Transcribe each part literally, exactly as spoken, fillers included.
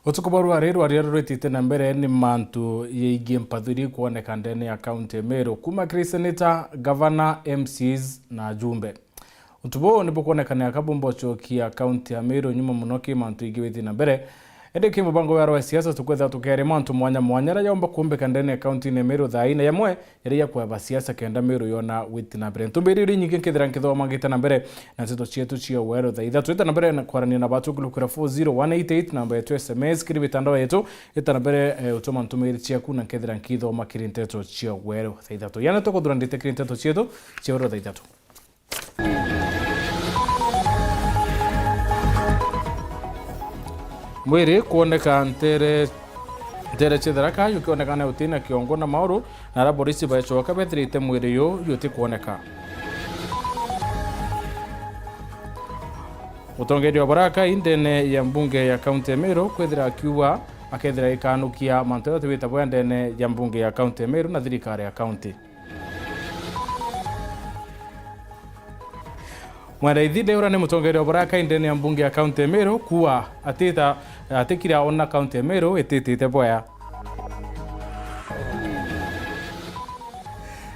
Utuku bwa rwari rwaria rwitite na mbere ni mantu yaigie mpathu iri kwoneka ndene ya kaunti ya Meru, kuma kiri seneta, gavana, M Cs na ajumbe. Untu buu ni bukwonekana aka bumba ucokia kaunti ya Meru nyuma mono ki mantu ingi witi na mbere. Indi ki mubango wa rwa siasa tukwetha tukeere mantu mwanya mwanya aria yomba kumbika ndene ya kaunti ya Meru thaa ii na yamwe iria ya kweba siasa kenda Meru yona witi na mbere. Ntumbiri iri nyingi nkethira nkithoma ngita na mbere na nteto cietu cia weru thaa ithatu. Ita na mbere na kwarania na batu kulukira four zero one eight eight, namba yetu S M S kiri mitandao yetu. Ita na mbere, eh, utuma ntumiri ciaku na nkethira nkithoma kiri nteto cia weru thaa ithatu. Yana tukuthura ndite kiri nteto cietu cia weru thaa ithatu. Mwiri kwoneka ntere, ntere cia Tharaka yukionekana utina kiongo na mauru, na aria borisi baecoka bethirite mwiri yu yutikwoneka. Mutongeria wa Baraka indene ya mbunge ya kaunti ya Meru kwithira akiuga akethira ikanukia mantu jaria jatiwite bwega ndene ya mbunge ya kaunti ya Meru na thirikari ya kaunti. Mwenda Ithinde uria ni mutongeria wa Baraka indene ya mbunge ya kaunti ya Meru kuuga atita, atikira ona kaunti ya Meru ititite bwega.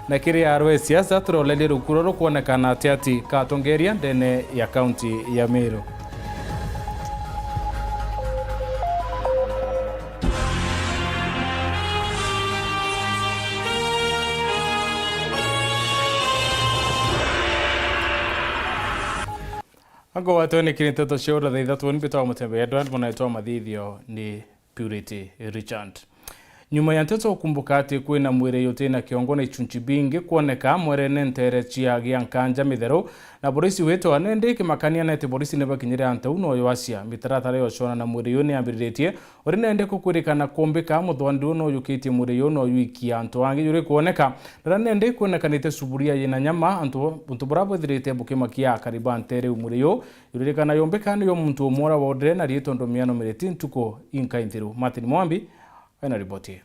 Na kiri arwe siasa turolerie rukuro rukwonekana ati ati katongeria ndene ya kaunti ya Meru. Ango watwe ni kiri nteto cia ura thaa ithatu, ni mbitwa Mutembe Edward, mwana witwa Mathithio ni Purity Richard. Nyuma ya nteto gukumbuka ati kwina mwiri utina kiongo na ichunchi bingi kwoneka mwerene ntere cia Giankanja Mitheru, na borisi witwa nendi ikimakania neti borisi nibakinyire antu au noyo acia. Mitaratara yocwana na mwiri uyu niambiriritie, uri nendi kukwirikana kumbika muthwandi uyu noyukitie mwiri uyu noywikia antu angi juri kwoneka. Ndara nendi kwonekanite suburia yina nyama, antu, untu bura bwithirite bukimakia akari ba ntere iu mwiri uyu. Juririkana yombika niyo muntu umwe ura wodire na riitwa Ndomiano Miriti ntuku inkai nthiru. Martin Mwambi ena riboti ii.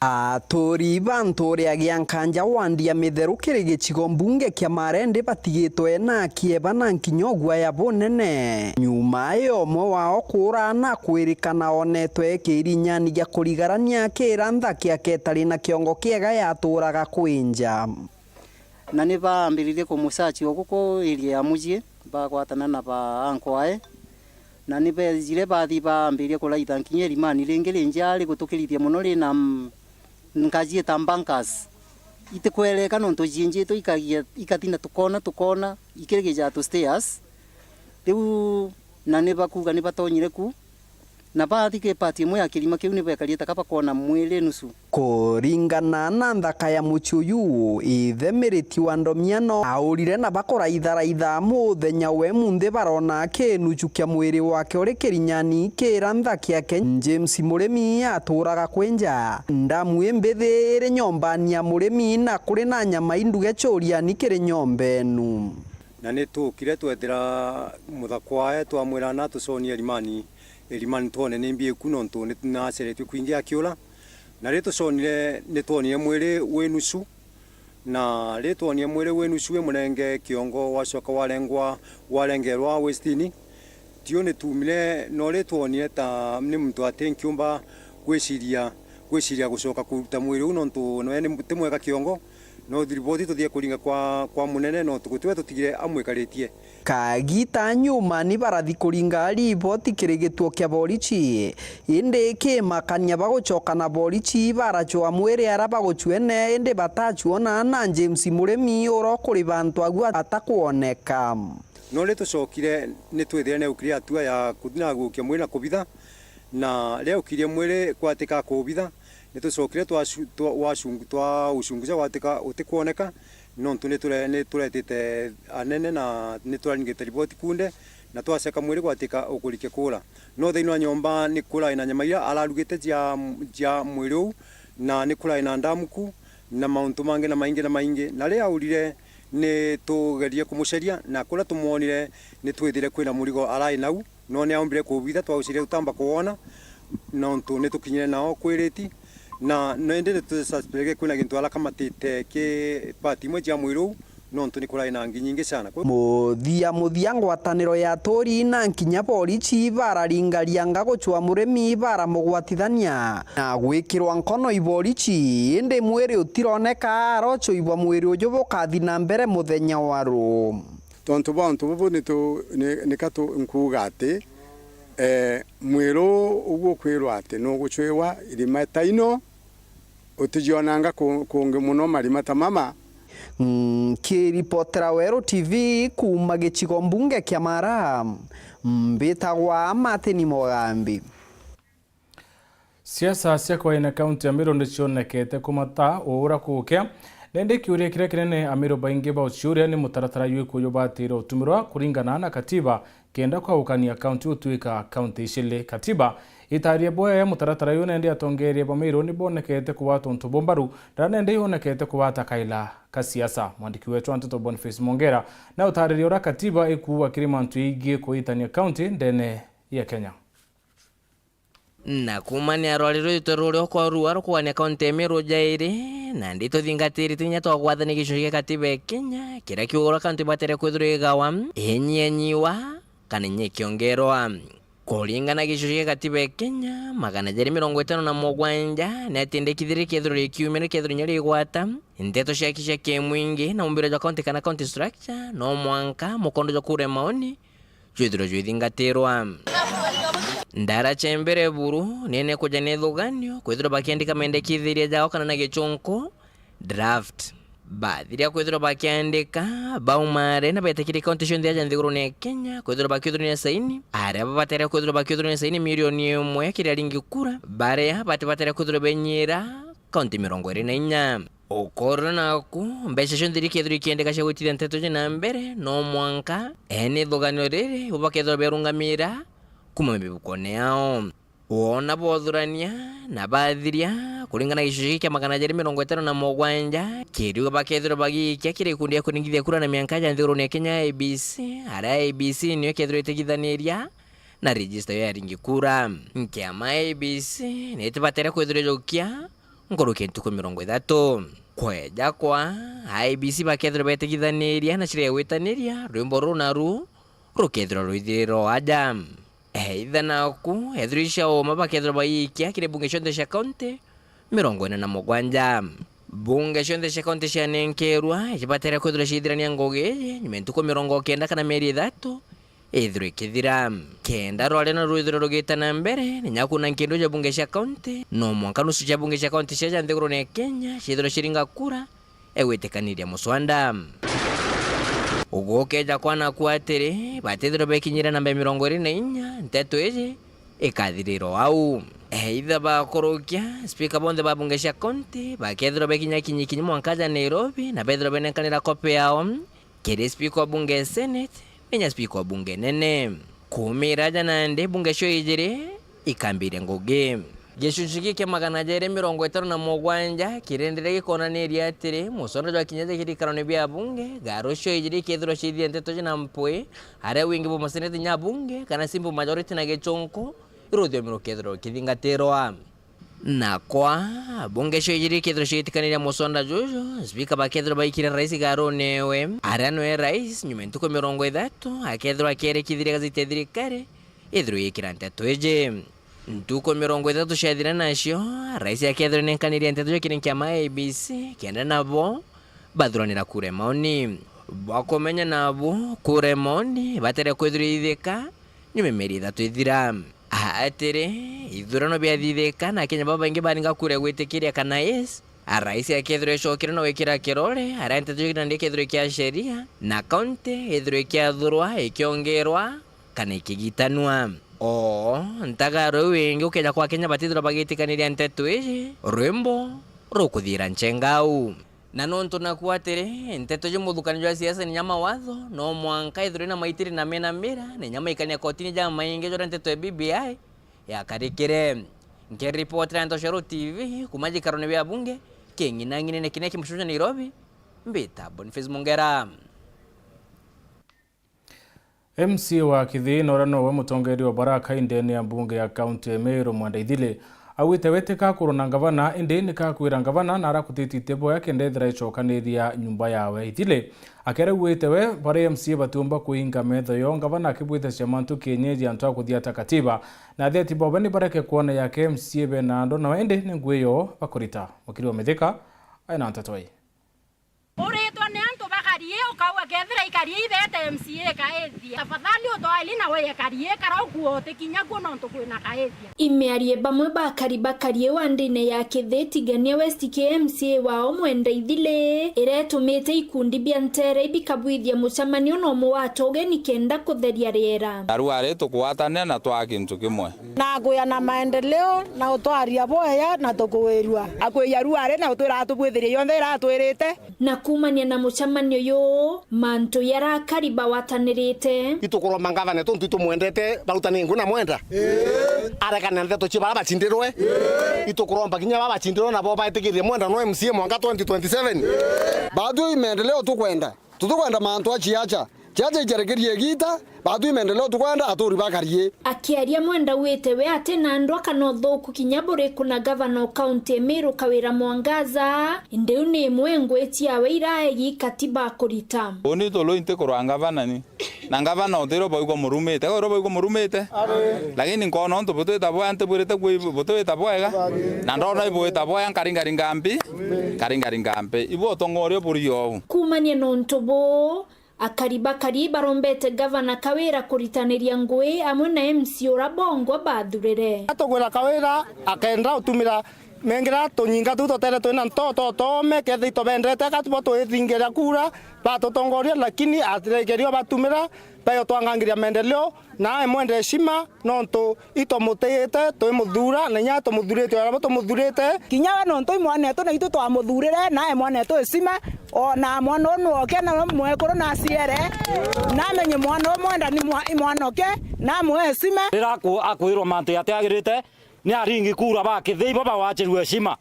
Aturi ba ntuuri ya Giankanja wandi ya Mitheru kiri gicigo mbunge kia Marendi batigitwe na kieba na nkinya uguaya bunene. Nyuma ya umwe wao kuura na kwirikana onetwe kirinyani gia kurigarania kira nthaki aketari na kiongo kiega yaturaga kwinja. Na ni baambiririe kumusearch o guku area ya mucii, bagwatana na ba uncle ae, na ni beejire bathi baambiririe kuraitha nkinya irimani ringi ringi ari gutukirithia mono rina, mm, ngaji ita bunkers. Itikwereka nontu ciinjitwe ikagia, ikathina tukoona, tukoona, ikirigija tu stairs. Riu na ni bakuuga ni batonyire ku, na bathi ki part imwe ya kirima kiu ni bekarite ka bakoona mwiri nusu. Kuringana na nthaka ya mucii uyu, ithe Miriti wa Ndomiano aurire na bakoraitharaitha muthenya we munthi barona kinuchu kia mwiri wake uri kirinyani kira nthaki yake. James Murimi aturaga kwinja. Ndamu imbithi iri nyombani ya Murimi na kuri na nyama induge curiani kiri nyomba enu. Na ni tuukire twethira muthakwae, twamwira na tuconie irimani, irimani twone ni mbi iku, nontu ni naceretue kwingi akiura. Na ri tuconire, ni twonire mwiri wi nusu, na ri twonire mwiri wi nusu wi murenge kiongo, wacoka warengwa, warengerwa westini. Tiu ni tuumire, no ri twonire ta ni muntu ati nkiumba gwiciria, gwiciria gucoka kuruta mwiri uu, nontu noe ni, ti mwega kiongo. No riboti tuthie kuringa kwa, kwa munene, no tu-, gutiwe tutigire amwikaritie. Kagita nyuma ni barathi kuringa riboti kiri gituo kia borichi, indi kimakania bagucoka na borichi baracua mwiri ara bagucuene, indi batacuona na James Murimi ura kuri bantu agu atakwoneka. No ri tucokire, ni twithire ni aukire hatua ya kuthi na gukia mwiri na kubitha, na ri aukirie mwiri kwatika kubitha, ni tucokire twacu-, twa-, wacungu-, twaucunguca gwatika utikwoneka, nontu ni ture-, ni turetite anene na ni turaringite riboti kunde, na twaceka mwiri gwatika ukurikia kuura. No thiini wa nyomba ni kurai na nyama iria ararugite cia, cia mwiri uu, na ni kurai na ndamuku, na mauntu mangi na maingi na maingi. Na ri aurire, ni tugerie kumucaria, na kuria tumwonire, ni twithire kwina murigo arai nau, no ni aumbire kubitha, twaucire tutamba kuwona, nontu ni tukinyire nao kwiriti, na no indi ni tususpect kwina gintu arakamatite ki part imwe cia mwiri uu, nontu ni kurari na ngi nyingi sana. Muthia muthia, ngwataniro ya aturi na nkinya borichi bararingarianga gucua murimi baramugwatithania na gwikirwa nkono i borichi, indi mwiri utironeka, arochoi bwa mwiri uju bukathi na mbere muthenya wa ru. Tontu bwa untu bubu nitu-, ni-, nika tu-, nkuuga ati, eh, mwiri uu ugukwirwa ati nugucwirwa irima ta ino, utijionanga ku-, kungi muno marima ta mama. Nkiripotera Weru T V kuuma gicigo mbunge kia Mara, mbitagwa Martin Mugambi. Siasa cia kwaina kaunti ya Meru ni cionekete kumata uura kuukia. Nende kiuria kiria kinene Ameru baingi bauciuria ni mutaratara juriku jubatire utumirwa kuringana na katiba kenda kwaukania kaunti utuika kaunti icili. Katiba itaria bwega mutaratara uyu, nende atongeria ba Meru ni bonekete kugwata untu bumbaru, na nende yonekete kugwata kaila ka siasa. Mwandiki wetu wa nteto Boniface Mongera na utariria uria katiba ikuuga kiri mantu igii kuitania kaunti ndene ya Kenya. Na kuumania rwari rwitwe ruria ukwarua rukugania kaunti ya Meru jairi, na ndi tuthingatiri tu inya twagwathania gicunci gia katiba ya Kenya, kiria kiugaga uria kaunti ibatere kwithirwa igawa, inyenyiwa, kana inya ikiongerwa. Kuringana na gicunci gia katiba ya Kenya, magana jairi mirongo itano na mugwanja, ni atindikithirie kethirwa rikiumire kethirwa inya rigwata, nteto ciaki cia kimwingi na umbiro jwa kaunti kana county structure, no mwanka mukondo jwa kura ya maoni, jwithirwe jwithingatirwa. Ndara cia mbere buru, nene kuja ni thuganio, kwithirwa bakiandika mendekithiria jao kana na gichunku, draft. Bathiria kwithirwa bakiandika, baumare na betikiri kaunti cionthe aja nthigurune ya Kenya, kwithirwa bakiuthurania saini, aria babatere kwithirwa bakiuthurania saini milioni imwe kiri aringi kura, baria batibatere kwithirwa benyira kaunti mirongo iri na inya. Ukorwe naku, mbeca cionthe iria ikethirwa ikiendeka cia gwitithia nteto iji na mbere, no mwanka ene ithuganio riri bo bakethirwa berungamira kuuma mibukone yao. Wona bothurania na bathiria, kuringana na gicunci giki kia magana jairi mirongo itano na mugwanja, kiriuga bakethirwa bagiikia kiri ikundi ya kuringithia kura na mianka ya nthigurune ya Kenya, I E B C, aria I E B C niyo ikethirwa itigithaniria na register ya aringi kura. Nkiama I E B C nitibatere kwithirwa ijukia nkuruki ya ntuku mirongo ithatu. Kweja kwa I E B C bakethirwa betigithaniria na ciria ya gwitaniria, rwimbo ruu naru rukethirwa rwithirire o aja. Either naku, ethirwa icia uma bakethirwa bayikia kiri mbunge cionthe cia kaunti mirongo ina na mugwanja. Mbunge cionthe cia kaunti cianenkerwa, icibatere kwithirwa ciithirania ngugi iji nyuma ya ntuku mirongo kenda kana mieri ithatu, ithirwe ikithira. Kenda rwaria na rwithirwe rugita na mbere, ni nyaku na nkindu ja bunge cia kaunti, no mwanka nusu cia bunge cia kaunti cia ja nthigurune ya Kenya ciithirwe ciringa kura egwitikaniria muswanda. Ugukeja kwa naku atiri, batithirwe bekinyira namba ya mirongo iri na inya, nteto iji ikathirira o au. Either bakurukia, spika bonthe ba bunge cia kaunti bakethirwa bekinya kinyikinyi mwanka ja Nairobi, na bethirwa benenkanira kopi yao, kiri spika wa bunge ya Senate, na inya spika wa bunge nene. Kuumira aja nandi, bunge cio ijiri ikambiria ngugi. Gicunci giki kia magana jairi mirongo itano na mugwanja kirenderea gikonaniria atiri, muswanda jwa kinya ja kirikarone bia bunge, garu cio ijiri ikethirwa ciithithia nteto jina mpwi, aria wingi bwa maseneta inya bunge, kana simple majority na gichunku, ruthiumi rukethirwa rukithingatirwa. Na kwa bunge cio ijiri ikethirwa ciitikaniria muswanda juju, spika bakethirwa baikire rais garune ewe, aria nwe rais, nyuma ya ntuku mirongo ithatu, akethirwa akierikithiria gazeti ya thirikari ithirwe yikira nteto iji. Ntuku mirongo ithatu ciathira nacio, rais akethirwa nenkanirie nteto iji kiri nkiama ya I E B C, kenda nabo bathuranira kura ya maoni. Bwa kumenya nabu, kura ya maoni batere kwithirwa ithika nyuma ya mieri ithatu ithira. Atiri, ithurano biathithika na Akenya babaingi baringa kura ya gwitikiria kana yes, a rais akethirwa icokire na gwikira kirore, aria nteto iji nandi ikethirwa ikia sheria, na kaunti ithirwe ikiathurwa, ikiongerwa, kana ikigitanua. Oo, ntagaro iu ingi ukeja kwa Akenya batithirwa bagitikaniria nteto iji, rwimbo rukuthira nchengau. Na nontu naku atiri, nteto iji muthukanio jwa siasa ni nya mawatho, no mwanka ithirwe na maitiri na mena mira, ni nya maikania kotini jamaingi juria nteto ya B B I yakarikire. Nkiripotera Ntoshero T V kuma gikarone bia bunge, king'inang'inene kiria kimucuca Nairobi, mbita Boniface Mongera. M C A wa Kithii na uria nowe mutongeria wa Baraka indene ya mbunge ya kaunti ya Meru, Mwenda Ithili, Augite we ti kakurwa na ngavana, indi ni kakwira ngavana na arakutitite boya kenda ethira icokaniria nyumba yawe ithile. Akiaria augite we, bari M C A batiumba kuinga metho yo, ngavana akibwithacia mantu kienyeji antu a kuthiata katiba. Na atheti bobe ni bareke kwona yake M C A bena ndo, na indi ni ngui yo bakurita. Mukiri wa Mithika aina nteto ii. Uritwe ni antu bakarie, ukauga kethira ikarie ibete M C A ikaithia. Tafadhali utwaili na weye karie, kara ukuo utikinya kuo nontu kwina kaithia. Imiarie bamwe bakari bakarie wandine ya Kithi Tigania West ki M C A wao Mwenda Ithili, iretumite ikundi bia ntere bikabwithia mucemanio na umwe wa togeni kenda kutheria riera. Narua ari tukugwatanira na twaa kintu kimwe. Na kwia na maendeleo na utwaria bwega na tukuwirua. Akwia rua ari na utwira atubwithirie yonthe iratwirite. Na kuumania na mucemanio uyu, mantu jaria akari bawatanirite. Itukuromba ngavana tontu itumwendete, barutanire ngui na Mwenda. Arekane na ndeto cia baria bacindirwe. Itukuromba kinya baria bacindirwe nabo baitikirie Mwenda no M C A mwanka twenty twenty-seven. Baatwi maendeleo tukwenda. Tutikwenda mantu a ciaca. Ciaca ijarekerie igita, baatwi maendeleo tukwenda aturi bakarie. Akiaria Mwenda augite we ati na ndwa kana uthuku kinya buriku na gavana o kaunti ya Meru Kawira Mwangaza, indi u ni imwe ngui ciawe iraegi katiba kurita. Uni tulu inti kurwa ngavana ni. Na ngavana utiro baigwa murumite, uro baigwa murumite. Lakini nkona untu butwita bwa nti bwirite kwi butwita bwega. Na ndona ibwita bwega nkaringaringa mbi, nkaringaringa mbi. Ibu utongoria buri ou. Kuumania na untu buu, akari bakari barombete gavana Kawira kuritaniria ngui amwe na M C A ura bongwa bathurire. Atugwira Kawira akenda utumira mengira tunyinga tuu tutere twina ntoto tome, kethira itubendete, aka tibo twithingira kura, batutongoria, lakini atirekerio batumira, bayo twangangiria maendeleo, nae Mwenda heshima, nontu itumutiite, twimuthura, na inya tumuthurite, o nabo tumuthurite. Kinya we nontu i mwanetu, na itu twamuthurire, nae mwanetu heshima, o na mwana uu nwoke, na we mwekuru na aciere, namenye mwana uu Mwenda ni mwa-, i mwanoke, na amwe heshima. Rira aku-, akwirwa mantu jatiagirite, ni aringi kura ba Kithi ibo bawachirue heshima.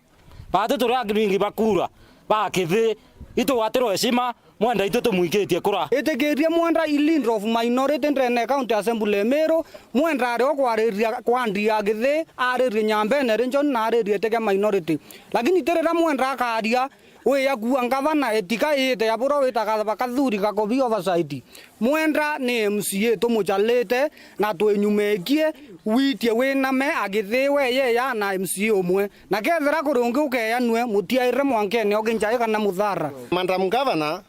Bati turi aringi ba kura ba Kithi, itugwatirwe heshima, Mwenda itu tumwikitie kura. Itikirie Mwenda i leader of minority ndene ya County Assembly ya Meru, Mwenda ari o kwariria kwa ndi ya Kithi, aririe nyambene ri John na aririe tike minority. Lakini ti rira Mwenda akaria, wi ya kuua ngavana, etika iite ya bura witaga ba Kathuri Gakobi oversight. Mwenda ni M C A tumuchalite na twinyumekie, witie winame agithiwe yeye na M C A umwe. Na kethira kuri ungi ukeyanue, mutiaire mwankene o kinjai kana muthara. Madam Governor,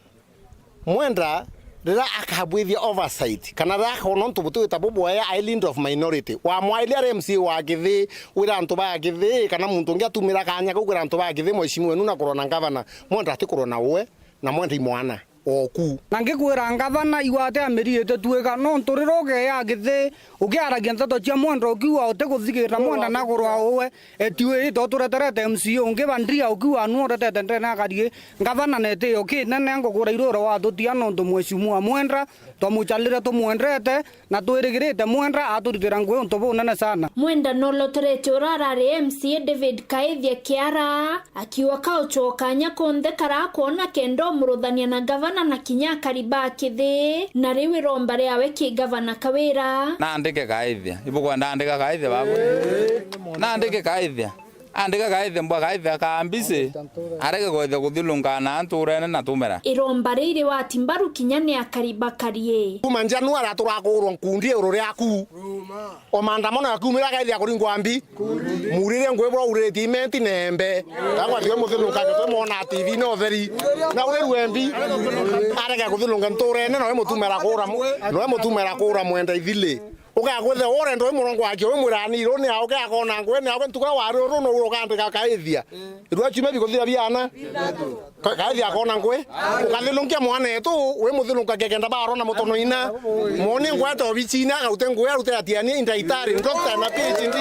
Mwenda rira akabwithia oversight, kana rira akona untu butiwita bubwea, ai leader of minority. Wamwailia ari M C A wa Kithi, wira antu ba Kithi, kana muntu ungi atumira kanya kau kwira antu ba Kithi, mheshimiwa wenu na kurwa na ngavana, Mwenda atikurwa na uwe, na Mwenda i mwana oku. Na ngikwira ngavana, igwate amiriite tuika, nontu rira ukeya Kithi, ukiaragia nteto cia Mwenda ukiuga utikuthigira Mwenda na kurwa uwe, eti wi ito tureterete M C A ungi bandia ukiuga nu uretete ndene akari. Ngavana na itio kinene ngukura irura watutia nontu mheshimiwa Mwenda twamuchalire tumwendete, na twirigirite Mwenda aturitira ngui untu bunene sana. Mwenda noloterete ura arari M C A David Kaithia Kiara, akiuga kauchwa kanya konthe karakwona kenda umuruthania na ngavana na kinya akari ba Kithi, na riu iromba riawe ki ngavana Kawira. Nandike Kaithia. Ibukwenda andika Kaithia babu? Nandike Kaithia. Andika Kaithe mbwa, Kaithe akaambisi, arege kwethia kuthiulunka na nturene na tumera. Iromba riri wati mbaru kinya ni akari bakarie. Kuma Januari aturakurwa nkundi iguru riaku. O maandamano yakiumira Kaithe akuringwa mbi. Murire ngui bura uriritie imenti na embe. Gakwa thiwe muthiulunka gitwe mwona T V na utheri. Na urirue mbi. Arege kuthiulunka nturene, noe mutumera kura mu-, noe mutumera kura Mwenda Ithili. Ugakwithia urenda wi murongo wake, wi mwirani, ru ni awe, akona ngui ni awe, ntuku ya wari ru no ukandika Kaithia. Irua ciumia bikuthira biana. Ka-, Kaithia akona ngui. Ukathilunkia mwanetu, wi muthilunka kekenda barona mutono ina. Moni ngwete obichini, akaute ngui, arute atiania, indaitari, doctor na P H D.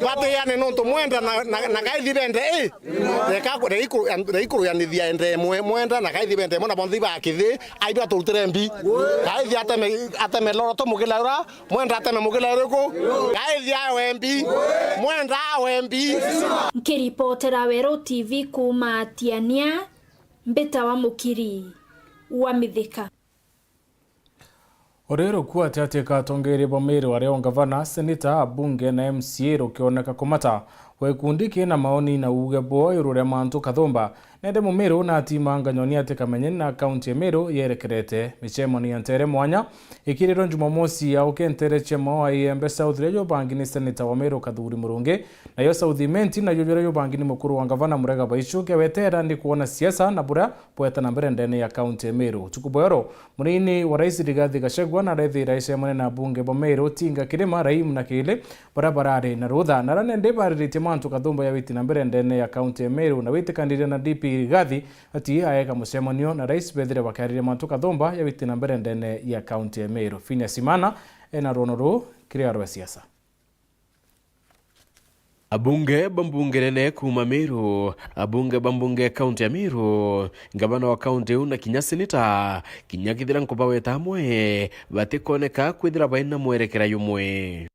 Batiane nontu Mwenda na, na, na Kaithi bende, eh. Reka ku-, reka iku-, reka ikuruyanithia ende imwe, Mwenda na Kaithi bende imwe na bonthe iba Kithi, aiba turutire mbi. Kaithi ateme, ateme loro tumukila ura, Mwenda ateme mukila uriku? Kaithi awe mbi. Mwenda awe mbi. Nkiripotera Weru T V kuuma Tiania, mbitawa Mukiri wa Mithika. Uri rukuati ati ka atongeria ba Meru aria o ngavana, seneta, abunge na M C A rukioneka kumata gwe gikundi kina maoni na uuge bwao iguru ria Mantu Kathumba. Nende Mumiru natimanga nyoni ati kamenye na kaunti ya Meru yerekerete. Micemanio ya ntere mwanya ikirirwe Jumamosi ya ukentere cia mao a Iembe South iria jubangi ni seneta wa Meru Kathuri Murungi, nayo South Imenti nayo juria jubangi ni mukuru wa ngavana Murega Baichu, kia wetera ni kuona siasa na buria bweta na mbere ndene ya kaunti ya Meru. Utuku bwa ero, munini wa rais Rigathi Gachagua na arethira icemania na abunge ba Meru Tinga, Kirima, Raim na Kili, baria barari na rutha. Nara nende bariritie Mantu Kathumba ya witi na mbere ndene ya kaunti ya Meru na witikaniria na D P Rigathi ati aeka mucemanio na rais bethire bakiariria Mantu Kathumba ya witi na mbere ndene ya kaunti ya Meru. Phineas Imana ena rwono ruu kiri arwa siasa. Abunge ba mbunge nene kuuma Meru, abunge ba mbunge ya kaunti ya Meru, ngavana wa kaunti iu na kinya seneta, kinya kethira nkubaweta amwe, batikoneka kwithira baina mwerekera jumwe.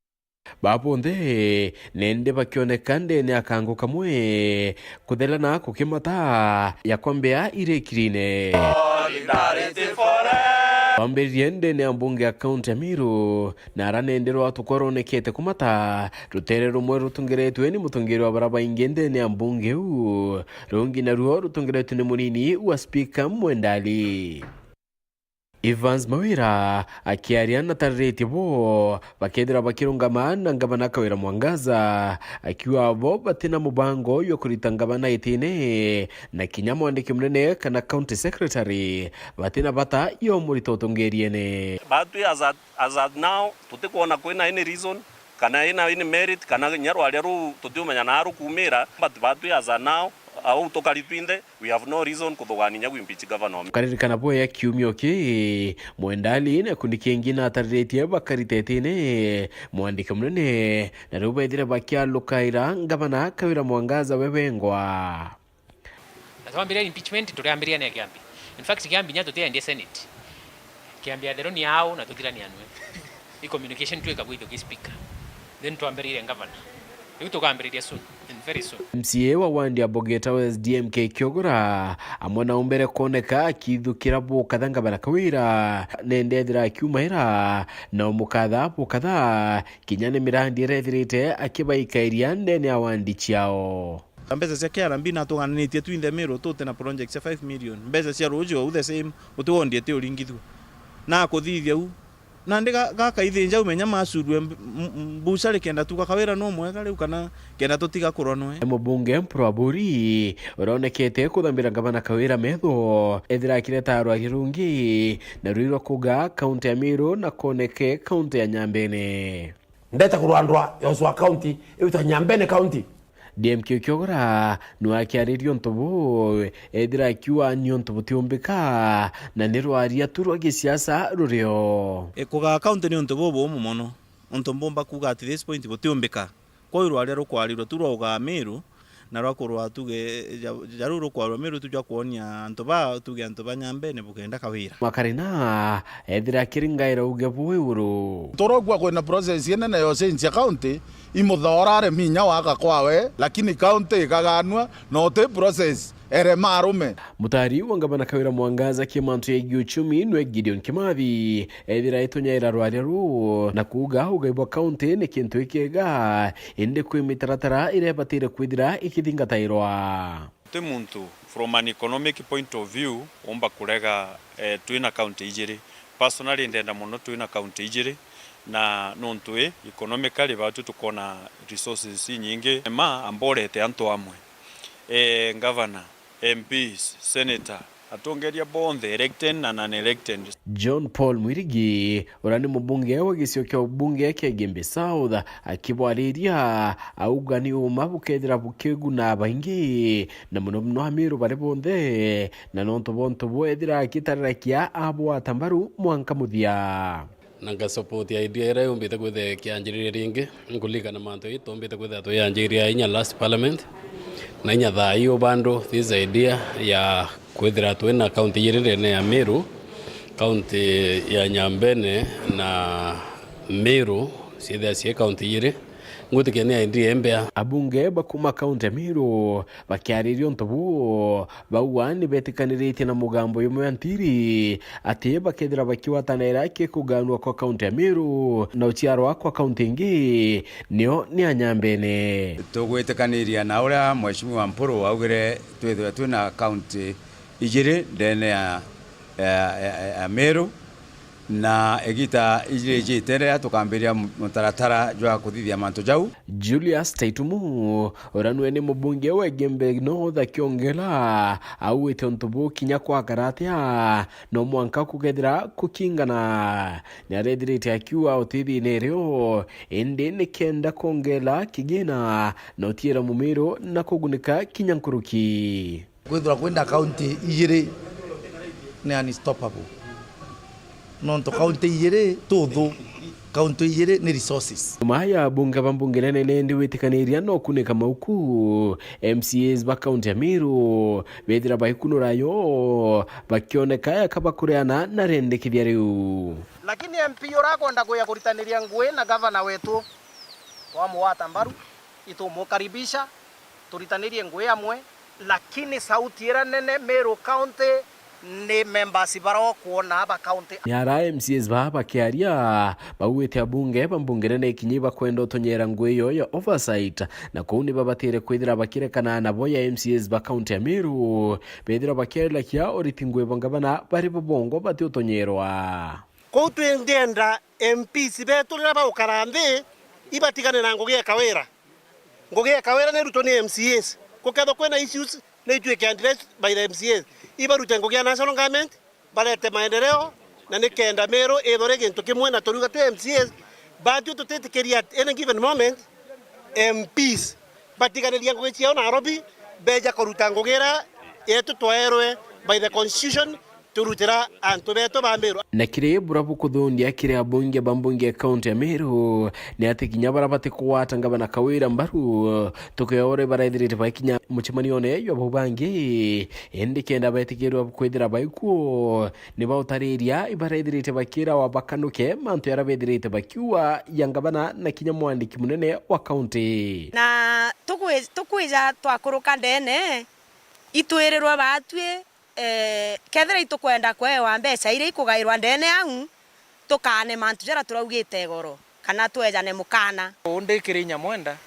Babonthe nende bakioneka ndene ya kangu kamwe, kuthelana kukimata ya kwambia irikirine. Solidarity forever. Twambiririe ndene ya mbunge ya kaunti ya Meru, na ara nende rwatuko rwonekete kumata, rutere rumwe rutongeretwe ni mutongeria wa bara baingi ndene ya mbunge iu, rungi naruo rutongeretwe ni munini wa spika Mwendali. Evans Mawira akiaria na tariritie bo bakethira bakirungama na ngavana Kawira Mwangaza, akiuga bo batina mubango jwa kurita ngavana itine, na kinya mwandiki munene kana county secretary batina bata yo murita utongeriene. Batwi as at, as at now, tutikwona kwina any reason, kana ina any merit, kana kinya rwaria ruu tutiumenya naa rukuumira, but batwi as at now, au tukari twinthe, we have no reason kuthugania inya gwimpeach governor. Karirikana bwea kiumio ki, Mwendali na gikundi kingi natariritie bakari tetine mwandiki munene, na riu bethire bakialukaira ngavana Kawira Mwangaza we wengwa. Na twambiria impeachment, turiambiria na kiambi. In fact, kiambi nya tutiendie Senate. Kiambi athero ni ao na tuthirania nwe. I communication tu ikagwithio ki speaker. Then twambiririe governor. Riu tukambiriria soon, and very soon. M C A wa wandi ya Bogeta West D M K Kiogora, amwe na umbere kuoneka akithukira bukatha ngavana Kawira, nende ethira akiumaira, na umukatha bukatha, kinya ni mirandi irethirite akibaikairia ndene ya wandi ciao. Mbeca cia K R B natugananitie twinthe Meru tute na project cia five million. Mbeca cia ruuji ou the same, uti wondie ti uringithua. Na kuthithia u. Nandi ga-, gaka ithinja umenya macurue mb-, m-, m-, mbucari kenda tuka Kawira no mwega riu kana kenda tutiga kurwa nwe. Mubunge Mpuru Aburi uronekete kuthambira ngavana Kawira metho, ethira akireta rwaria rungi, na rwirwa kuga kaunti ya Meru na koneke kaunti ya Nyambene. Ndeta kurwandwa Yoswa County, iwitwa Nyambene County. D M K Kiogora nwakiaririe untu buu, ethira akiuga ni untu butiumbika, na ni rwaria tu rwa gisiasa rurio. E, kugaa county ni untu bubuumu mono, untu mbumba kuuga at this point butiumbika. Kwou rwaria rukwarirwa tu rwa ugaa Meru, na rwa kurwa tuge ja-, ja ruu rukwarwa Meru tu jwa kwonia antu ba, tuge antu ba Nyambene bukenda Kawira. Makarina ethira akiringaira uge buu iguru. Turogua kwina process inene ya ucenjia county, imuthoora aremi inya waka kwawe, lakini county ikaganua, na uti process erema arume. Mutari wa ngavana Kawira Mwangaza ki mantu yegie uchumi nwe Gideon Kimathi, ethira aitunyaira rwaria ruu na kuuga ugai bwa kaunti ni kintu ikiega, indi kwi mitaratara iria ibatire kwithira ikithingatairwa. Ti muntu from an economic point of view umba kurega, eh, twina kaunti ijiri. Personally, ndenda mono twina kaunti ijiri, na nontu i economically batu tukona resources inyingi. Ma amborete antu amwe, eh, governor, M Ps, senator, atongeria bonthe, elected na non-elected. John Paul Mwirigi, uria ni mubunge wa gicigo kia ubunge kia Igembe South, akibwariria, auga ni uma bukethira bukiguna baingi, na muno muno Amiru bari bonthe, na nontu bwa untu buu ethira akitarira kia abwata mbaru mwanka muthia. Na nga support idea iria yumbite kwithira ikianjiriria ringi, nkuririkana mantu ii tumbite kwithira tuyanjiria inya last parliament, na inya thaa ii bado this idea ya kwithira twina county ijiri ndene ya Meru, county ya Nyambene na Meru Ciithia cie kaunti ijiri, ngwitikia ni aendire mbea. Abunge ba kuuma kaunti ya Meru bakiariria untu buu, bauga ni betikaniritie na mugambo jumwe wa ntiri ati bakethira bakigwatanira ki kuganua kwa kaunti ya Meru na uciarwa kwa kaunti ingi nio ni Anyambene. Tugwitikaniria na uria Mheshimiwa Mpuru augire twithirwe twina kaunti ijiri ndene ya, ya, ya, ya Meru. Na igita ijiri ijite riria tukambiria mu-, mutaratara jwa kuthithia mantu jau. Julius Taitumu, uria nwe ni mubunge wa Igembe North akiongela, augite untu buu kinya kwakara atia, no mwanka kukethira kukingana. Ni arethirite akiuga utithine rio, indi ni kenda kwongela kigina na utiira mumiru na kugunika kinya nkuruki. Kwithirwa kwina kaunti ijiri ni unstoppable. Nontu kaunti ijiri tuthu, kaunti ijiri ni resources. Nyuma ya abunge ba mbunge nene nindi witikaniria no kunika mauku, M C As ba kaunti ya Meru bethira baikunura yo bakioneka eka bakureana na rendekithia riu. Lakini M P urakwenda kuja kuritaniria ngui na gavana wetu, twamugwata mbaru, itumukaribisha, turitanirie ngui amwe, lakini sauti iria nene Meru County ni members bara ukwona aba county. Ni ara M C As baa bakiaria, baugite abunge ba mbunge nene ikinyi bakwenda utunyera ngui yo ya oversight, na kuu ni babatire kwithira bakirekana nabo ya M C As ba county ya Meru, bethira bakiarirakia uriti ngui bwa ngavana bari bo bongo bati utunyerwa. Kuu twingenda M Ps betu riria baukara nthi, ibatigane na ngugi ya Kawira. Ngugi ya Kawira ni irutwe ni M C As. Gukethwa kwina issues, ni ituike addressed by the M C As. Ibarute ngugi ya national government, barete maendeleo, na ni kenda Meru ithore gintu kimwe, na turiuga twi M C As, batwi tutitikiria at any given moment M Ps batiganiria ngugi ciao Nairobi, beja kuruta ngugi iria yetu twaerwe by the constitution, turutira antu betu ba Meru. Na kiri bura bukuthundia kiri abunge ba mbunge ya kaunti ya Meru, ni ati kinya bara batikugwata ngavana Kawira mbaru, tukiore barethirite bakinya mucemanione jwa bau bangi, indi kenda betikirwa kwithira baikuo, ni bautariria ibarethirite bakirawa bakanuke mantu jaria bethirite bakiuga ja ngavana na kinya mwandiki munene wa kaunti. Na tukwi-, tukwija twakuruka ndene, itwirirwe batwi, eh, kethira itukwenda kwewa mbeca iria ikugairwa ndene au, tukaane mantu jaria turaugite igoro, kana twejane mukana. Uu ndi kiri Nyamwenda,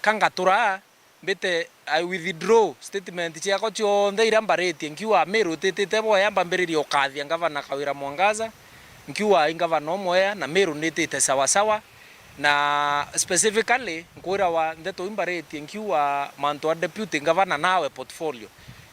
ka ngatura, mbite, I withdraw statement ciakwa cionthe iria mbaritie, nkiuga Meru ititite bwega, mbambiririe ukathia ngavana Kawira Mwangaza, nkiuga i ngavana umwega, na Meru nitite sawa sawa. Na specifically, nkwirawa ndeto iu mbaritie nkiuga mantu a deputy governor nawe portfolio.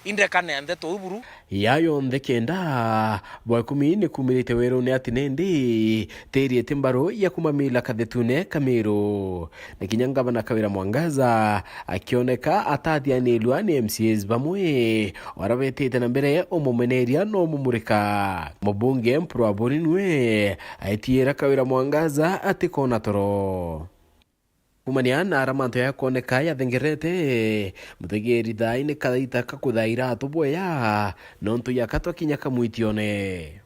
Indekane ya ndeto iu buru. Ya yonthe kenda, bwa ikumi ni kumirite werune ati nindi tiriete mbaru ya kumamila kathetune ka Meru. Na kinya ngavana Kawira Mwangaza akioneka atathianirua ni M C As bamwe, wara betite na mbere umumeneria na umumurika. Mubunge Mpuru Aburi nwe aitiira Kawira Mwangaza atikona toro. Kumania na ara mantu yakwoneka yathengerete, muthegeri thaai ni kaita ka kuthaira atu bwea, nontu yakatwa kinya kamwitione.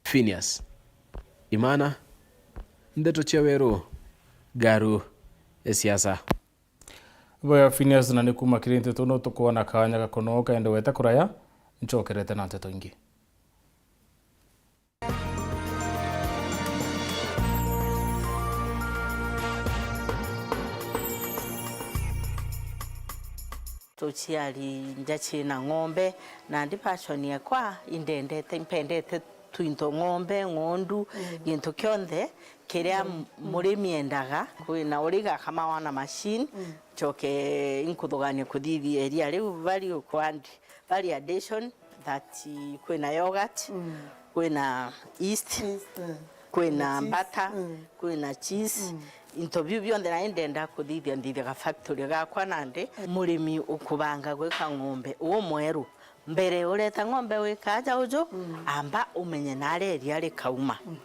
Phineas Imana, ndeto cia weru, Garu ya siasa. Bwega Phineas, na ni kuma kiri nteto no tukwona kanya gakono kaende wete kuraya, ncokerete na nteto ingi. Tuciari nja ciina ng'ombe, nandi passion yakwa indendete, impendete twinto, ng'ombe, ng'ondu, mm, gintu kionthe kiria, mm, murimi endaga. Kwina uri gakamawa na machine, mm, ncoke inkuthugania kuthithia iria riu value kwa andi. Value addition, that kwina yogurt, mm, kwina yeast, yeast, mm, kwina, na cheese, butter, mm, kwina cheese. Mm. Into biu bionthe nai ndenda kuthithia, nthithia ga factory gakwa nandi. Murimi ukubanga gwika ng'ombe umweru, mbere ureta ng'ombe wika aja uju, mm, amba umenye naria iria rikauma. Mhm.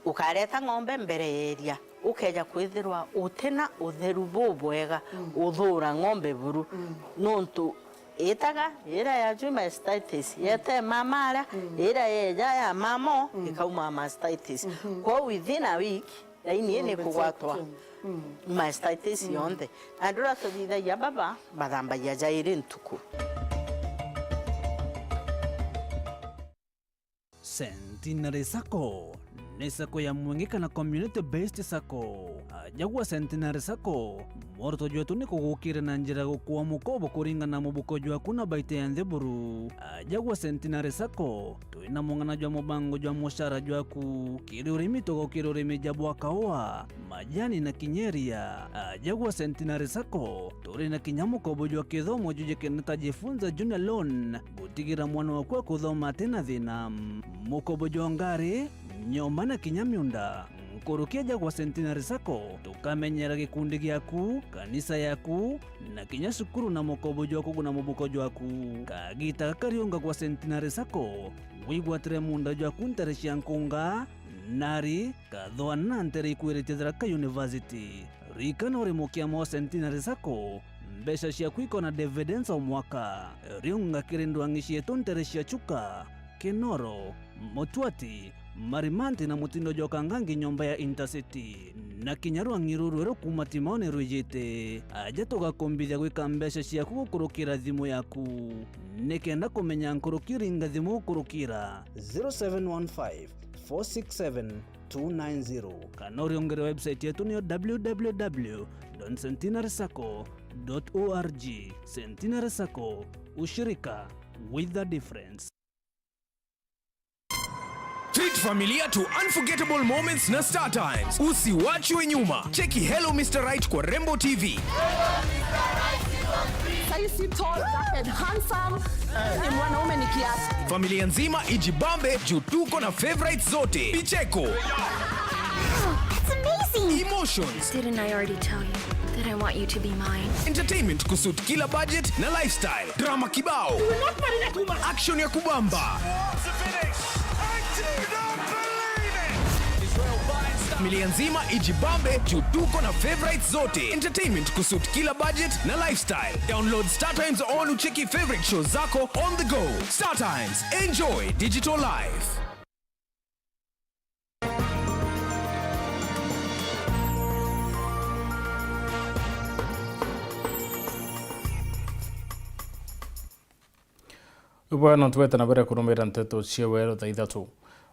Ukareta ng'ombe mbere ya iria, ukeja kwithirwa utina utheru bubwega, mm, uthura ng'ombe buru. Mm. Nontu itaga, iria ya juu mastitis, mm, yete mama aria, mm, iria yeja ya mamo, mm, ikauma mastitis. Mhm. Kwou within a week, Laini ii ni kugwatwa. Mm. Ma estates cionthe. Andu uria tuthithagia baba, bathambagia jairi ntuku. Centenary Sacco ni sacco ya mwingi kana community based sacco. Aja gwa Centenary Sacco, mworoto jwetu ni kugukira na njira ya gukua mukobo kuringana na mubuko jwaku na baita ya nthiguru. Aja gwa Centenary Sacco, twina mung'ana jwa mubango jwa mucara jwaku. Kiri urimi, tugukira urimi ja bwa kaua, majani na kinya iria. Aja gwa Centenary Sacco, turi na kinya mukobo jwa kithomo jujikene ta Jifunza Junior Loan, gutigira mwana waku akuthoma ati na thina. Mukobo jwa ngari, nyomba na kinya miunda. Nkuruki aja gwa Centenary Sacco, tukamenyera gikundi giaku, kanisa yaku, na kinya cukuru na mukobo jwa kuguna mubuko jwaku. Kagita gaka riunga gwa Centenary Sacco, wigwatire muunda jwaku ntere cia nkunga, nari, kathwa na ntere ikwiritie Tharaka University. Ririkana uri mukiama wa Centenary Sacco, mbeca ciaku ikona dividends o mwaka. Riunga kiri ndwang'i cietu ntere cia Chuka, Kinoro, Mutwati, Marimanti na mutindo jwa Kangangi nyomba ya Intercity. Na kinya rwang'i ruru rweru kuuma Timaoni rwijite. Aja tugakumbithia gwika mbeca ciaku gukurukira thimu yaku. Nikenda kumenya nkuruki, ringa thimu gukurukira zero seven one five, four six seven, two nine zero. Kana uriungire website yetu niyo w w w dot centenary sacco dot org. Centenary Sacco, ushirika with a difference. Treat familia to unforgettable moments na Star Times. Usiwachwe nyuma. Cheki Hello Mister Right kwa Rembo T V. Sahii si tall, dark and handsome. Ni mwanaume ni kiasi. Familia nzima ijibambe juu tuko na favorites zote. Vicheko. That's amazing. Emotions. Didn't I already tell you that I want you to be mine? Entertainment kusuit kila budget na lifestyle. Drama kibao. Action ya kubamba. Familia nzima ijibambe juu tuko na favorites zote. Entertainment kusuit kila budget na lifestyle. Download Star Times on ucheki favorite shows zako on the go. Star Times, enjoy digital life. Bwana, twete na mbere kurumira nteto cia weru thaa ithatu.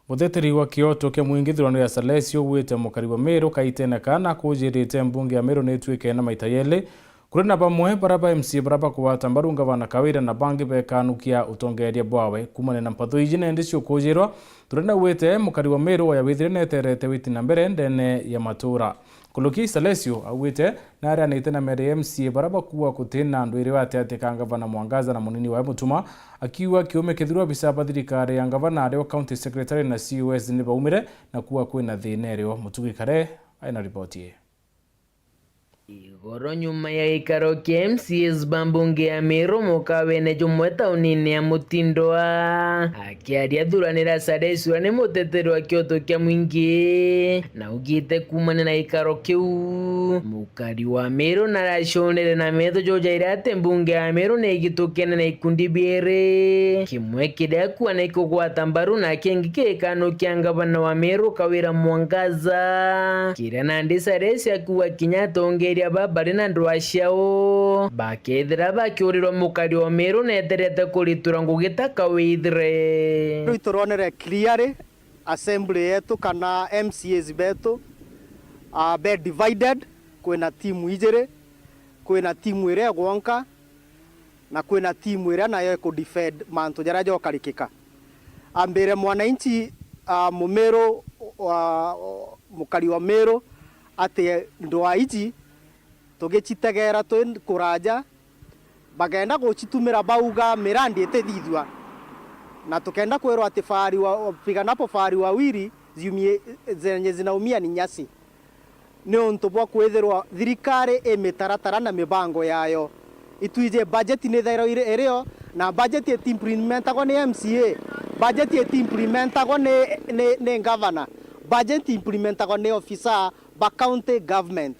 Muteteri wa kioto kia mwingi thurano ya Salesi ugwite mukari wa Meru kaitene kana kujirite mbunge ya Meru nituike na maita yeli. Kuri na bamwe bara ba M C A bara bakugwata mbaru ngavana Kawira na bangi bekanukia utongeria bwawe. Kumania na mpatho iji na indi ciukujirwa, Turenda gwite mukari wa Meru oya withire neterete witi na mbere ndene ya matura. Kuluki Salesio augite naarianite na mere M C A bara bakuwa kutina ndwire ati ati ka ngavana Mwangaza na munini wawe Mutuma, akiuga kiume kithirwa bisa ba thirikari ya ngavana ario county secretary na C O S ni baumire na kuwa kwina thina erio. Mutugi Kare aina ripoti ii. Igoro nyuma ya gikaro kia M C As ba mbunge ya Meru mukawene jumwe taunini ya Mutindwa, akiaria thuranira Salesi uria ni muteteri wa kioto kia mwingi, na ugite kumania na gikaro kiu, mukari wa Meru naracunire na metho jujaire ati mbunge ya Meru ni igitukene na ikundi biiri, kimwe kiria kuana ikugwata mbaru na kingi kikanukia ngavana wa Meru Kawira Mwangaza, kiria nandi Salesi akiuga kinya atongeria ba bari na ndwaa ciao bakethira bakiurirwa mukari wa Meru neterete kuritura ngugi ta kawithire. Riu turonere clearly assembly yetu kana M C As betu, ah, be divided, kwina timu ijiri, kwina timu iria igwonka, na kwina timu iria nayo iku defend mantu jaria jokarikika. Ambire mwananchi, ah, mumiru wa, mukari wa Miru ati ndwaa iji tugicitegera twi kuraja, bakenda gucitumira bauga mirandi itithithua, na tukenda kwirwa ati fahari wa, piganapo fahari wawili ziumie, zenye zinaumia ni nyasi. Niuntu bwa kwithirwa thirikari i mitaratara na mibango yayo. Itwiji budget ni ithairwa iri, irio, na budget itiimplementagwa ni M C A, budget itiimplementagwa ni, ni, ni governor, budget iimplementagwa ni officer ba county government.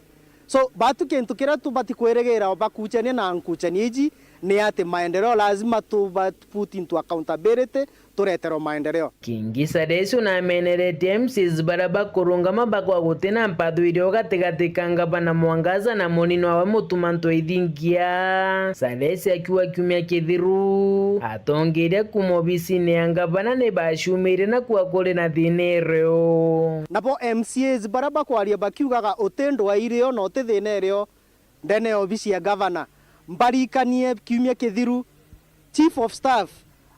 So, batu kintu kiria tubati kwirigira o bakuchania na nkuchania iji, Ni ati maendeleo lazima tuba put into accountability, tureterwe maendeleo. Kingi Sadesu nameneretie M C As baria bakurungama bakwa gutina mpatho irio gatigati ka ngavana Mwangaza na munini wawe Mutuma M'Ethingia. Sadesu akiuga kiumia kithiru, atongeria kuuma obisine ya ngavana ni baciumire na kuuga kuri na thina irio. Nabo M C As baria bakwaria bakiugaga uti ndwaa irio na uti thina irio, ndene ya obisi ya gavana. Mbarikanie kiumia kithiru, chief of staff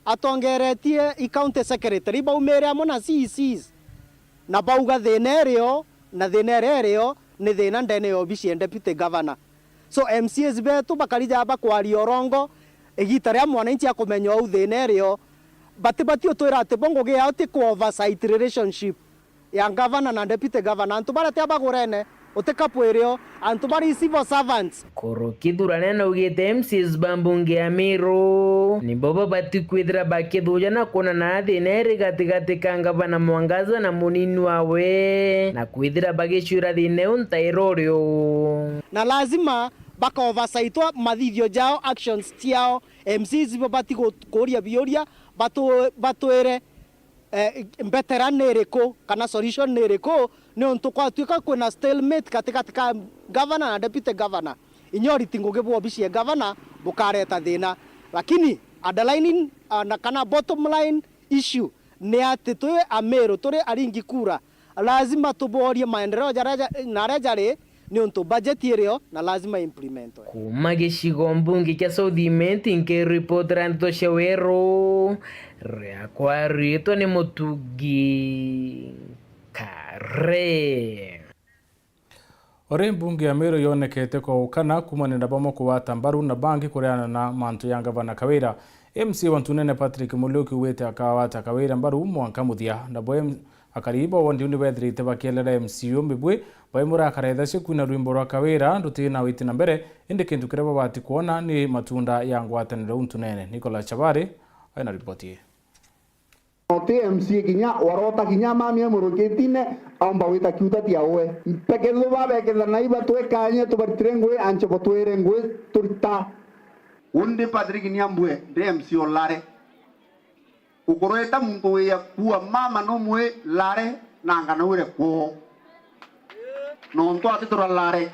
atongeretie i county secretary baumire amwe na C E Cs, na bauga thina irio na thina iria irio ni thina ndene ya obisi ya deputy governor. So M C As betu bakari ja bakwaria urongo igita ria mwananchi akumenya uu thina irio, batibati utwira ati bo ngugi yao ti ku oversight relationship ya ngavana na deputy governor, antu baria ti abagurene, uti kapu irio, antu bari civil servants. Kuruki Thurane naugite M C As ba mbunge ya Meru nibo babati kwithira bakithuja na kwonana thina iri gatigati ka ngavana Mwangaza na munini wawe, na kwithira bagicwira thina iu ntairo urio. Na lazima baka oversight mathithio jao, actions ciao. M C As babati gu-, kuria biuria, batu-, batwire eh, mbetera ni iriku kana solution ni iriku, niuntu kwatuika kwina stalemate gatigati ka governor na deputy governor. Inya uriti ngugi bwa obici ya governor bukareta thina, lakini underlining, ah, na kana bottom line issue ni ati twi Amiru, turi aringi kura, lazima tuborie maendeleo jaria ja-, na aria jari, niuntu budget irio na lazima implementwe. Kuuma gicigo mbunge kia South Imenti, nkiripotera ndeto cia Weru, riakwa riitwa ni Mutugi Kare. Uri mbunge ya Meru yonekete kwa ukana kumania na bamwe kugwata mbaru na bangi kureana na mantu ya ngavana Kawira. M C A wa Ntunene Patrick Muriuki augite akagwata Kawira mbaru mwanka muthia. Nabo M-, akari ba wondi ni bethirite bakielera M C A umwe bwi baimura akaretha cia kwina rwimbo rwa Kawira rutina witi na mbere, indi kintu kiria babati kwona ni matunda ya ngwataniro iu Ntunene. Nicholas Chabari aina ripoti ii. Ati M C A kinya warota kinya mami amurukitine, aumba gwita kiuta tia uwe. Mpeke thuba bekethana iba twekanye tubaritire ngui, anche botwire ngui turita. Undi Patrick Niambue, ndi M C A o Lare. Ukurweta muntu wia kuua mama numwi Lare na nganawire kwoo. Nontu ati tura Lare.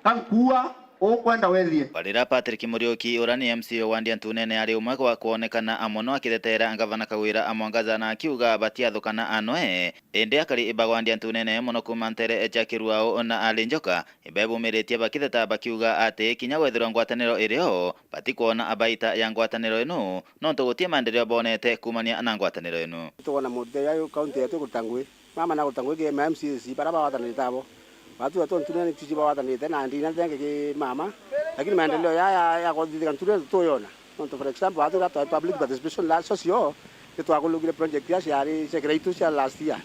Ka nkuua, ukwenda wethie. Barira Patrick Muriuki, uria ni M C A wa wandi ya Ntunene, ari umwe wa kwonekana mono akitheteera ngavana Kawira a Mwangaza na akiuga batiathukana anwe. Indi akari ba wandi ya Ntunene mono kuuma ntere cia Kiruao na Alinjoka, ibebumiritie bakitheta bakiuga ati kinya wethirwa ngwataniro irio, batikwona baita ya ngwataniro inu, nontu guti maendeleo bonete kumania na ngwataniro inu. Tukwona muthenya uyu kaunti yetu ikuruta ngui. Mama na guruta ngui ki ma M C As bara bagwatanirite abo. Batu batu Ntunene tiji bagwatanirite na ndina nthenge ki mama. Lakini maendeleo ya, ya, ya kuthithika Ntunene tuyona. Nontu for example, batu twa public participation la social, ni twakulugire project ya ciari cia Kiraitu cia last year.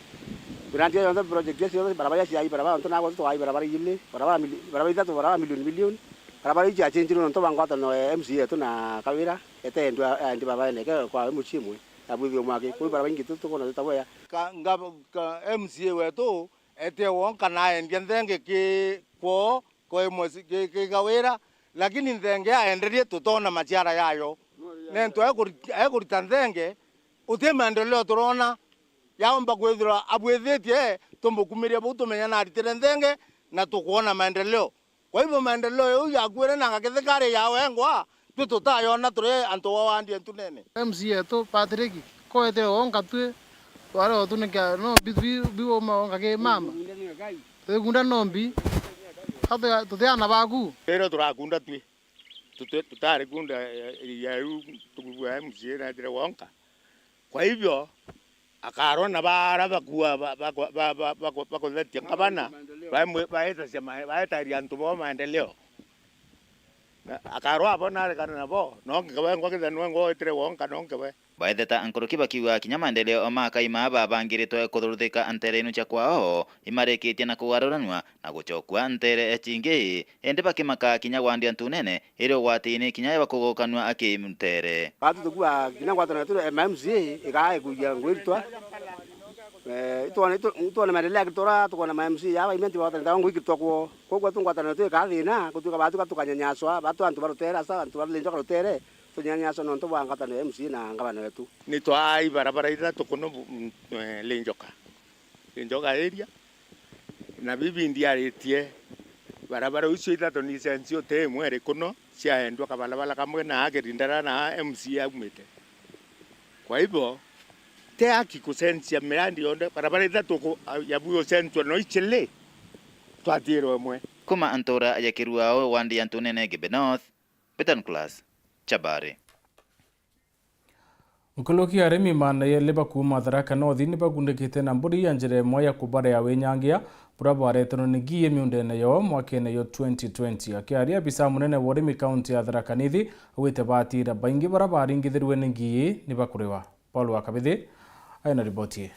Grant ya yonthe project ya ciothe, barabara ya ciai, barabara ntu na gwa twai barabara ili, barabara mili-, barabara ithatu, barabara milioni milioni. Barabara iji achenjirwe nontu ba ngwataniro ya M C A yetu na Kawira, ete endi, endi barabara ene ke kwa mucii mwe. Na bwithio mwaki, kwi barabara ingi tu tukona tutabwea. Ka, nga, ka M C A wetu, ete wonka na endia nthenge ki kwoo, kwa imwe ci-, ki, ki Kawira, lakini nthenge aenderie tutona maciara yayo. Nontu ekuri-, ekurita nthenge, uti maendeleo turona. Yaomba kwithirwa abwithitie, tumukumiria bau tumenya naritire nthenge, na tukwona maendeleo. Kwa hivyo maendeleo yau yakuire na ngaketheka ari ya wengwa, twi tutayona turi antu wa wandi ya Ntunene. M C A yetu Patrick, ko ete wonka twi, twari o tunikia no bi, bi, bi woma wonka ki mama. Twikunda nombi, atu tutiana baku. Rero turakunda twi, tuti-, tutari kunda ya, ya yu tukugua M C A na etire wonka. Kwa hivyo, akarwa na bara bakua ba, ba, ba, ba, ba, bakuthetia ngabana, baemwe-, baetacia ma-, baetaria antu bao maendeleo. Na akarwa abo narekana nabo, no nkewe ngwa kithanwe ngwa etire wonka no nkewe. Baetheta nkuruki bakiuga kinya maendeleo ma kaima babangiritwe kuthuruthika ntere inu cia kwao, imarikitie na kugaruranua na gucokua ntere cingi, indi bakimaka kinya gwandia ntunene iri ugwatini kinya ya bakugukanua aki ntere. Batu tukua kinya ngwataniro yetu ya M C A igaa ikugia ngui ritwa. Eh, itwone, itu-, itwone maendeleo ya Gitura, tukona ma M C A ya baimenti bawatanite ngui Gitura kwo. Koguo tu ngwataniro tu ikathina, gutuika batuka tukanyanyaswa, batu antu ba rutere, asa antu ba Linjoka rutere, tunyanyaswa nontu bwa ngwataniro ya M C A na ngavana wetu. Ni twai barabara ithatu kuno bu-, mm, eh, Linjoka. Linjoka area. Na bibi ndiaritie barabara icio ithatu ni censi uti imwe iri kuno, ciaendwa kabarabara kamwe na Kirindara na M C A aumite. Kwa hivyo, ti haki kucenjia mirandi yonthe, barabara ithatu ku-, ya bui ucenjwa no icili, twathirwe imwe. Kuma ntura ya Kiruao, wandi ya Ntunene Igembe North, Betan Class, Chabari. Nkuruki arimi maana yeli ba kuuma Tharaka North ni bagundikite na mburi ya njira imwe ya kubarea winyangia, bura bwareterwe ni ngii miundene yoo mwakene yo twenty twenty. Akiaria, abisa munene wa urimi kaunti ya Tharaka Nithi augite batira baingi bara baringithirwe ni ngii ni bakuriwa. Paul wa Kabithi aina riboti ii.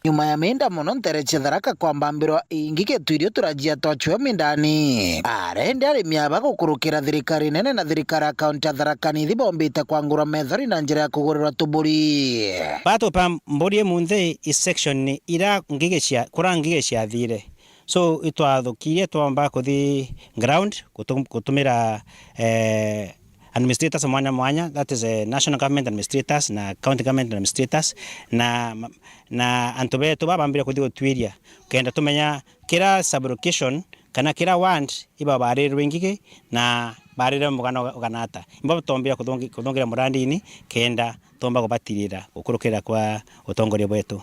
Nyuma ya minda mono ntere cia Tharaka kwambambirwa ingi gitwirio turajia twachweo mindani, arendi arimi aba gukurukira thirikari nene na thirikari ya kaunti ya Tharaka Nithi bombite kwangurwa methori na njira ya kugurirwa tuburi. Batupa mburi imunthi i section ira ngigi cia, kura ngigi ciathire. So, itwathukirie twomba kuthi ground gutu-, gutumira, eh, administrators mwanya mwanya, that is, eh, national government administrators na county government administrators, na, na antu betu babambire kuthi gutwiria, kenda tumenya kira sub-location kana kira ward iba barirwe ngigi na barirwe mugana uga-, ugana ata. Imba tutombire kuthungi-, kuthungira murandini kenda tomba kubatirira gukurukira kwa utongoria bwetu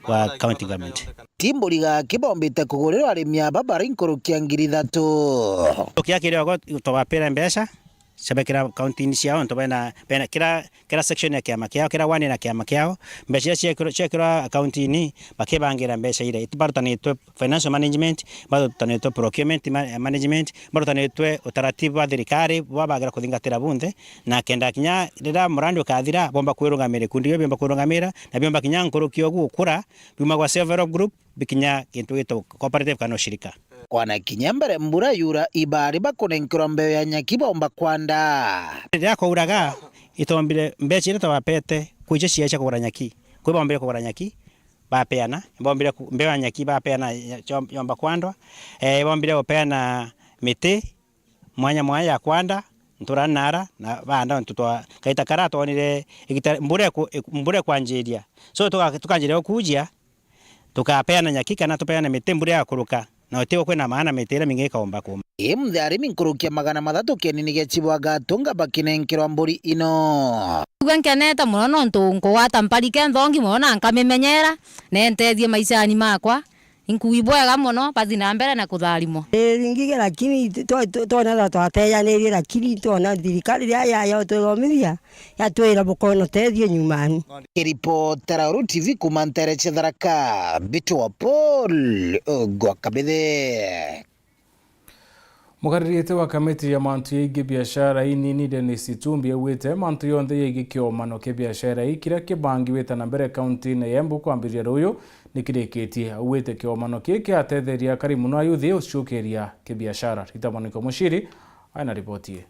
bwa county government. Ti mburi gaki bombite kugurirwa arimi aba bari nkuruki ya ngiri ithatu. Tukiakire ogo, tubapira mbeca, ciabekira akaunti-ini ciao, nontu bena, bena kira, kira section ya kiama kiao, kira ward na kiama kiao. Mbeca iria ciekirwa, ciekirwa akaunti-ini, bakibangira mbeca iria. Barutanitwe financial management, barutanitwe procurement ma-, management, barutanitwe utaratibu bwa thirikari, bwa bagira kuthingatira bunthe, na kenda kinya riria murandi ukathira, bomba kwirungamira, ikundi bio biomba kwirungamira, na biomba kinya nkuruki ogu gukura, biuma gwa self help group, bikinya gintu gitagwa cooperative kana ushirika. Kwana kinya mbere mbura yura, ibari bakunenkerwa mbeu ya nyaki bomba kwanda. Riria kwauraga, itombire mbeca iria twabapete, kwi cio ciae cia kugura nyaki. Kwi bombire kugura nyaki, bapeana, bombire ku-, mbeu ya nyaki bapeana, ya-, yom-, yomba kwandwa, eh, bombire gupeana miti, mwanya mwanya ya kwanda, ntura nara, na banda ntu twa, kaita kara twonire igita, mbura iku-, iku-, mbura ikwanjiria. So, tuka-, tukanjiria ukujia, tukapeana nyaki kana tupeane miti mbura igakuruka, na uti ukwina maana miti iria mingi ikaomba kuuma. Ii munthe arimi nkuruki ya magana mathatu kienini gia Chibwaga Tunga bakinenkerwa mburi ino. Ugwe nkenete mono nontu nkugwata mpari ke nthongi mono na nkamimenyera, na intethie maishani makwa. Inkui bwega mono, bathi na mbere na kutharimwa. Ii, ringige lakini twa-, twa-, twona ta twatejaniririe, lakini twona thirikari riria ya-, yatuthomithia, yatwira bukona utethio nyumani. Kiripotera Uru T V kuma ntere cia Tharaka, Mbitwa Paul Ogwa Kabithe. Mukaririite wa kamiti ya mantu yaigie biashara inini, Dennis Itumbi, augite mantu yonthe yaigie kiomano kia biashara ii kiria kibangiwite na mbere kaunti-ini ya Embu kwambiriria ruuyu ni kirikitie. Augite kiomano kii kiatetheria akari mono ayuthi uciukiria kibiashara. Rita Mwaniki Muciri aina riboti ii.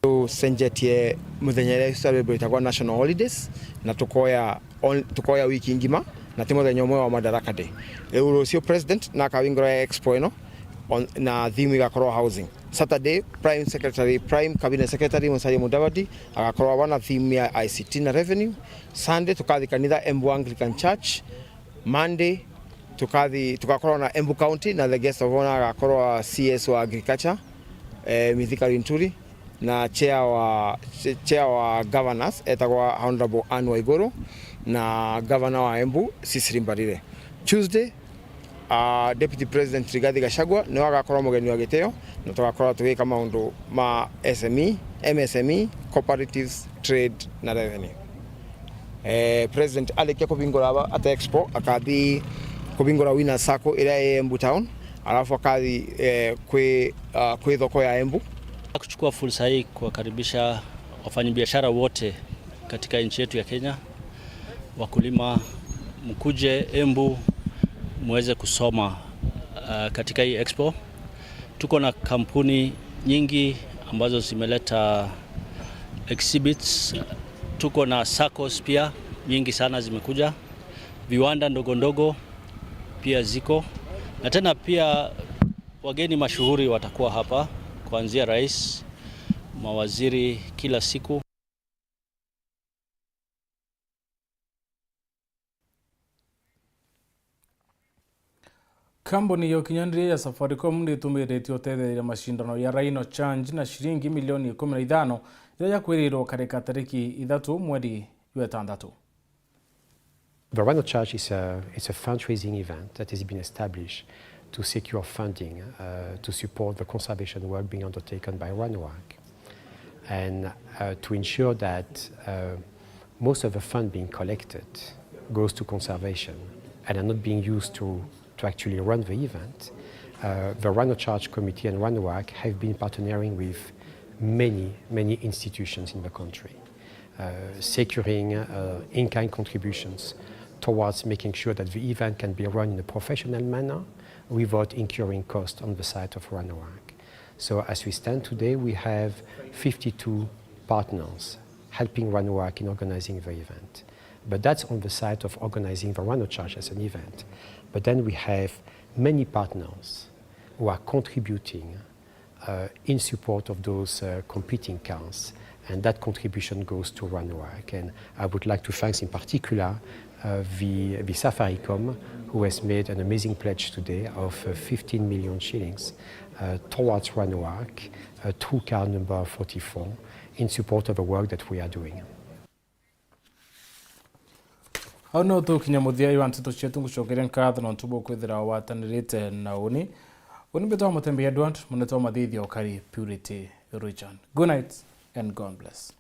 Tucenjetie muthenya iria celebrate-agwa national holidays, na tukoya on-, tukoya wiki ngima, na ti muthenya umwe wa Madaraka Day. Riu rucio president nakawingura expo ino on, na theme igakorwo housing. Saturday, prime secretary, prime cabinet secretary Musalia Mudavadi agakorwo aba na theme ya I C T na revenue. Sunday tukathi kanitha Embu Anglican Church. Monday tukathi, tugakorwo na Embu County, na the guest of honor agakorwo C S wa agriculture, eh, Mithika Linturi, na chair wa, chair wa governors etagwa Honorable Anne Waiguru, na governor wa Embu Cecily Mbarire. Tuesday, ah, Deputy President Rigathi Gachagua niwe agakorwo mugeni wa gitio, na tugakorwo tugika maundu ma S M E, M S M E, cooperatives, trade na revenue. Eh, President arikia kubingura aba-, ata expo, akathi kubingura Winners Circle iria i Embu Town, alafu akathi, eh, kwi, ah, kwi thoko ya Embu. Kuchukua fursa hii kuwakaribisha wafanyabiashara wote katika nchi yetu ya Kenya, wakulima, mkuje Embu muweze kusoma, ah, katika hii expo. Tuko na kampuni nyingi ambazo zimeleta exhibits. Tuko na saccos pia nyingi sana zimekuja. Viwanda ndogo ndogo pia ziko, na tena pia wageni mashuhuri watakuwa hapa, kuanzia rais, mawaziri kila siku. Kambuni ya ukinyanĩria ya Safaricom nĩtumĩrĩtie ũtetheria macindano ya Rhino Charge na ciringi milioni ikũmi na ithano, ĩrĩa yakwĩrĩirwo karĩka tarĩki ithatu mweri jwa ĩtandatũ. The Rhino Charge is a, is a fundraising event that has been established to secure funding, uh, to support the conservation work being undertaken by RANOAC, and, uh, to ensure that, uh, most of the fund being collected goes to conservation and are not being used to, to actually run the event. Uh, the Rhino Charge Committee and RANOAC have been partnering with many, many institutions in the country, uh, securing, uh, in-kind contributions towards making sure that the event can be run in a professional manner without incurring cost on the side of RANOAC. So as we stand today, we have fifty-two partners helping RANOAC in organizing the event. But that's on the side of organizing the Rhino Charge as an event. But then we have many partners who are contributing, uh, in support of those, uh, competing cars, and that contribution goes to RANOAC. And I would like to thank in particular, uh, the, the Safaricom, who has made an amazing pledge today of, uh, fifteen million shillings, uh, towards RANOAC, uh, through car number forty-four, in support of the work that we are doing. Au no tukinya muthia wa nteto cietu, ngucokeria nkatho nontu bwa kwithira watanirite na uni. Uni mbitwa Mutembi Edward, munetwa mathithia ukari Purity Richard. Good night and God bless.